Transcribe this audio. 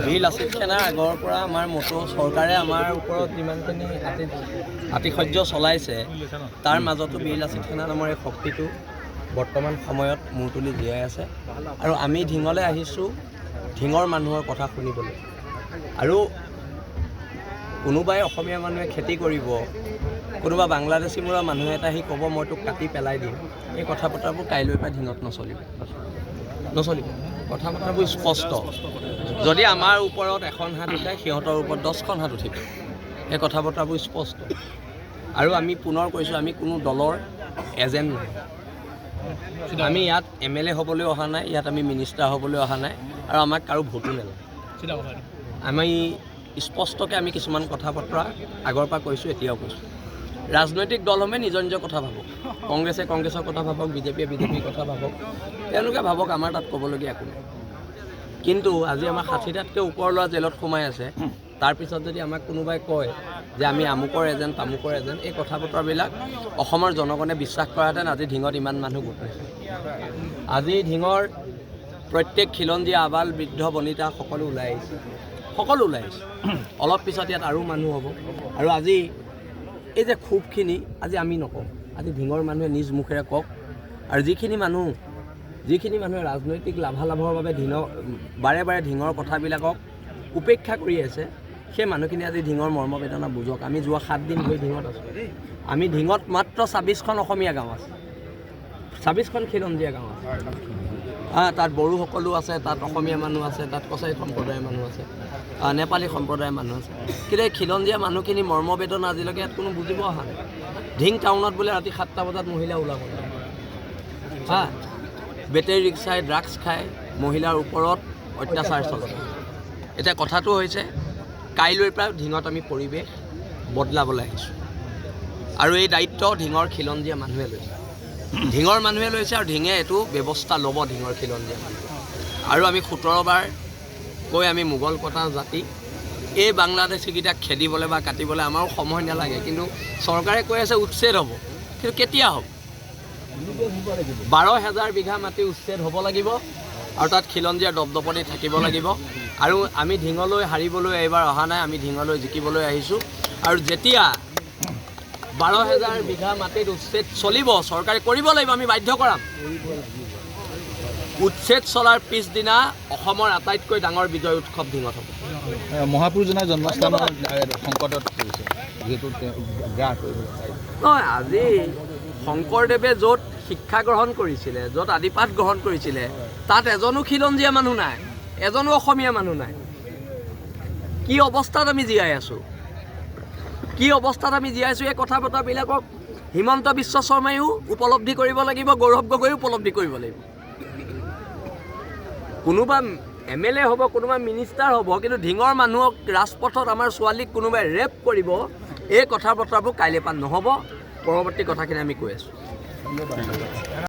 বীৰ লাচিত সেনাৰ আগৰ পৰা আমাৰ মটো, চৰকাৰে আমাৰ ওপৰত যিমানখিনি আতিশয্য চলাইছে, তাৰ মাজতো বীৰ লাচিত সেনা নামৰ এই শক্তিটো বৰ্তমান সময়ত মূৰ তুলি জীয়াই আছে। আৰু আমি ঢিঙলৈ আহিছোঁ ঢিঙৰ মানুহৰ কথা শুনিবলৈ। আৰু কোনোবাই অসমীয়া মানুহে খেতি কৰিব, কোনোবা বাংলাদেশী মূলৰ মানুহ এটা আহি ক'ব, "মই তোক কাটি পেলাই দিম", এই কথা বতৰাবোৰ কাইলৈৰ পৰা ঢিঙত নচলিব, নচলিব। কথা বতৰাবোৰ স্পষ্ট। যদি আমাৰ ওপৰত এখন হাত উঠে, সিহঁতৰ ওপৰত 10খন হাত উঠিব। এই কথা বতৰাবোৰ স্পষ্ট। আৰু আমি পুনৰ কৈছোঁ, আমি কোনো দলৰ এজেণ্ট নহয়। আমি ইয়াত এমএলএ হ'বলৈ অহা নাই, ইয়াত আমি মিনিষ্টাৰ হ'বলৈ অহা নাই আৰু আমাক কাৰো ভোটো নালাগে। আমি স্পষ্টকৈ আমি কিছুমান কথা বতৰা আগৰ পৰা কৈছোঁ, এতিয়াও কৈছোঁ। ৰাজনৈতিক দলসমূহে নিজৰ নিজৰ কথা ভাবক। কংগ্ৰেছে কংগ্ৰেছৰ কথা ভাবক, বিজেপিয়ে বিজেপিৰ কথা ভাবক, তেওঁলোকে ভাবক, আমাৰ তাত ক'বলগীয়া একো নাই। কিন্তু আজি আমাৰ 60টাতকৈ ওপৰ ল'ৰা জেলত সোমাই আছে। তাৰপিছত যদি আমাক কোনোবাই কয় যে আমি আমুকৰ এজেণ্ট, তামুকৰ এজেণ্ট, এই কথা বতৰাবিলাক অসমৰ জনগণে বিশ্বাস কৰাহেঁতেন আজি ঢিঙত ইমান মানুহ গোট নাখায়। আজি ঢিঙৰ প্ৰত্যেক খিলঞ্জীয়া, আবাল বৃদ্ধ বনিতা সকলো ওলাই আহিছে, সকলো ওলাই আহিছে। অলপ পিছত ইয়াত আৰু মানুহ হ'ব। আৰু আজি এই যে ক্ষোভখিনি আজি আমি নকওঁ, আজি ঢিঙৰ মানুহে নিজ মুখেৰে কওক। আৰু যিখিনি মানুহে ৰাজনৈতিক লাভালাভৰ বাবে ঢিঙৰ বাৰে বাৰে ঢিঙৰ কথাবিলাকক উপেক্ষা কৰি আছে, সেই মানুহখিনি আজি ঢিঙৰ মৰ্ম বেদনা বুজক। আমি যোৱা 7 দিন ধৰি ঢিঙত আছোঁ। আমি ঢিঙত মাত্ৰ 26খন অসমীয়া গাঁও আছে, 26খন খিলঞ্জীয়া গাঁও আছে। তাত বড়োসকলো আছে, তাত অসমীয়া মানুহ আছে, তাত কছাৰী সম্প্ৰদায়ৰ মানুহ আছে, নেপালী সম্প্ৰদায়ৰ মানুহ আছে। কিন্তু এই খিলঞ্জীয়া মানুহখিনি মৰ্ম বেদনা আজিলৈকে ইয়াত কোনো বুজিব অহা নাই। ঢিং টাউনত বোলে ৰাতি 7টা বজাত মহিলা ওলাব নোৱাৰে। বেটেৰী ৰিক্সাই ড্ৰাগছ খাই মহিলাৰ ওপৰত অত্যাচাৰ চলে। এতিয়া কথাটো হৈছে, কাইলৈৰ পৰা ঢিঙত আমি পৰিৱেশ বদলাবলৈ আহিছোঁ আৰু এই দায়িত্ব ঢিঙৰ খিলঞ্জীয়া মানুহে লৈছে, ঢিঙৰ মানুহে লৈছে। আৰু ঢিঙে এইটো ব্যৱস্থা ল'ব, ঢিঙৰ খিলঞ্জীয়া মানুহে। আৰু আমি 17 বাৰ কৈ আমি মোগল কটা জাতি, এই বাংলাদেশীকেইটাক খেদিবলৈ বা কাটিবলৈ আমাৰো সময় নালাগে। কিন্তু চৰকাৰে কৈ আছে উচ্ছেদ হ'ব, কিন্তু কেতিয়া হ'ব? 12,000 বিঘা মাটি উচ্ছেদ হ'ব লাগিব আৰু তাত খিলঞ্জীয়াৰ দপদপনি থাকিব লাগিব। আৰু আমি ঢিঙলৈ হাৰিবলৈ এইবাৰ অহা নাই, আমি ঢিঙলৈ জিকিবলৈ আহিছোঁ। আৰু যেতিয়া 12,000 বিঘা মাটিত উচ্ছেদ চলিব, চৰকাৰে কৰিব লাগিব, আমি বাধ্য কৰাম। উচ্ছেদ চলাৰ পিছদিনা অসমৰ আটাইতকৈ ডাঙৰ বিজয় উৎসৱ ঢিঙত হ'ব। মহাপুৰুষজনাৰ জন্মস্থানৰ সংকটত পৰিছে, যিহেতু তেওঁ গ্ৰাস কৰিবলৈ নহয়, আজি শংকৰদেৱে য'ত শিক্ষা গ্ৰহণ কৰিছিলে, য'ত আদিপাঠ গ্ৰহণ কৰিছিলে, তাত এজনো খিলঞ্জীয়া মানুহ নাই, এজনো অসমীয়া মানুহ নাই। কি অৱস্থাত আমি জীয়াই আছোঁ, কি অৱস্থাত আমি জীয়াই আছোঁ, এই কথা বতৰাবিলাকক হিমন্ত বিশ্ব শৰ্মায়ো উপলব্ধি কৰিব লাগিব, গৌৰৱ গগৈও উপলব্ধি কৰিব লাগিব। কোনোবা এমএলএ হ'ব, কোনোবা মিনিষ্টাৰ হ'ব, কিন্তু ঢিঙৰ মানুহক ৰাজপথত আমাৰ ছোৱালীক কোনোবাই ৰেপ কৰিব, এই কথা বতৰাবোৰ কাইলৈ পৰা নহ'ব। পৰৱৰ্তী কথাখিনি আমি কৈ আছোঁ।